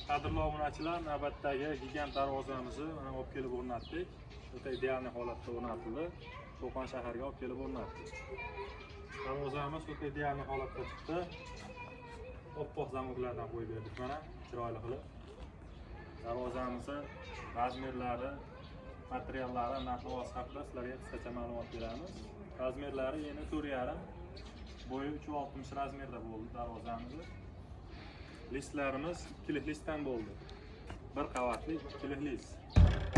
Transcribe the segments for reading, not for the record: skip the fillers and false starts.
Qadrli obunachilar, navbatdagi gigant darvozamizni mana olib kelib o'rnatdik. O'ta ideal holatda o'rnatildi. Qo'qon shaharga olib kelib o'rnatdik. Darvozamiz o'ta ideal holatda chiqdi. Oppoq zamoklardan qo'yib berdik mana, chiroyli qilib. Darvozamizni razmerlari, materiallari, narx-navosi haqida sizlarga qisqacha ma'lumot beramiz. Razmerlari eni 4,5, bo'yi 3,60 razmerda bo'ldi darvozamiz. Listlarimiz ikkilik listdan bo'ldi. Bir qavatli ikkilik list.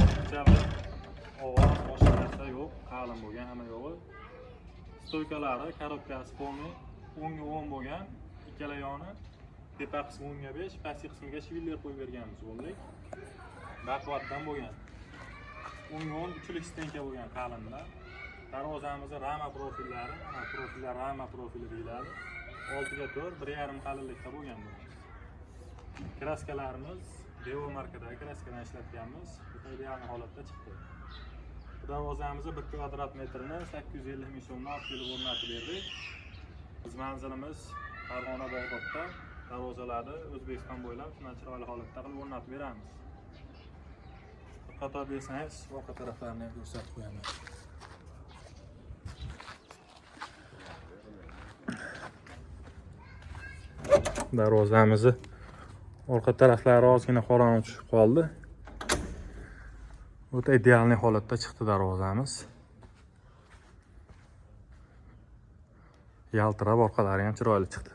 Ortiqcha bir ovoz, boshqa narsa yo'q, qalin bo'lgan hamma yo'g'i. Stoykalari, korobkasi polni 10 ga 10 bo'lgan, ikkala yoni tepa qismi 10 ga 5, pastki qismiga shviller qo'yib berganmiz o'nlik. Baquvvatdan bo'lgan. 10 ga 10 uchlik stenka bo'lgan qalinda. Darvozamizni rama profillari, mana profillar rama profili deyiladi. 6 ga 4, 1,5 qalinlikda bo'lgan bu. Kraskalarimiz Devo markadagi kraskadan ishlatganmiz. O'ta ideal holatda chiqdi. Bu darvozamizni 1 kvadrat metrini 850 ming so'mdan olib kelib o'rnatib berdik. Biz manzilimiz Farg'ona Bag'dodda. Darvozalarni O'zbekiston bo'ylab shunday chiroyli holatda qilib o'rnatib beramiz. Qator bersangiz, orqa taraflarini ham ko'rsatib qo'yaman. Darvozamizni orqa taraflari ozgina qorong'i tushib qoldi. O'ta ideal holatda chiqdi darvozamiz. Yaltirab orqalari ham chiroyli chiqdi.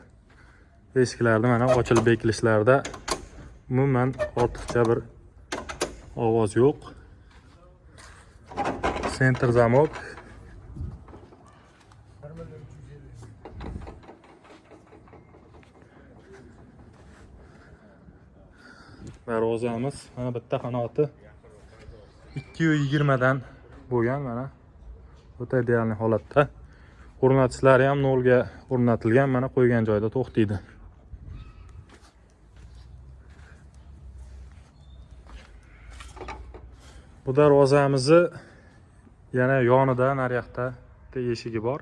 Eshiklarni mana ochilib bekilishlarida umuman ortiqcha bir ovoz yo'q. Sentr zamok. 1 million 350. Darvozamiz mana bitta qanoti 2,20 dan bo'lgan, mana o'ta ideal holatda. O'rnatishlari ham nolga o'rnatilgan, mana qo'ygan joyda to'xtaydi. Bu darvozamizni yana yonida naryoqda bitta eshigi bor.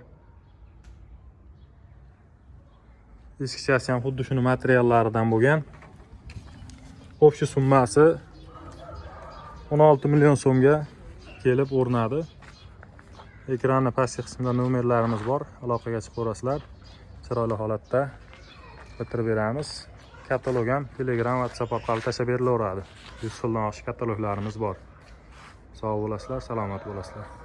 Eshikchasi ham xuddi shuni materiallaridan bo'lgan. Общий summasi 16 million so'mga kelib o'rnadi. Ekranni pastki qismida nomerlarimiz bor, aloqaga chiqaverasizlar. Chiroyli holatda bitirib beramiz. Katalog ham Telegram, WhatsApp orqali tashlab berilaveradi. 100 xildan oshiq kataloglarimiz bor. Sog' bo'lasizlar, salomat bo'lasizlar.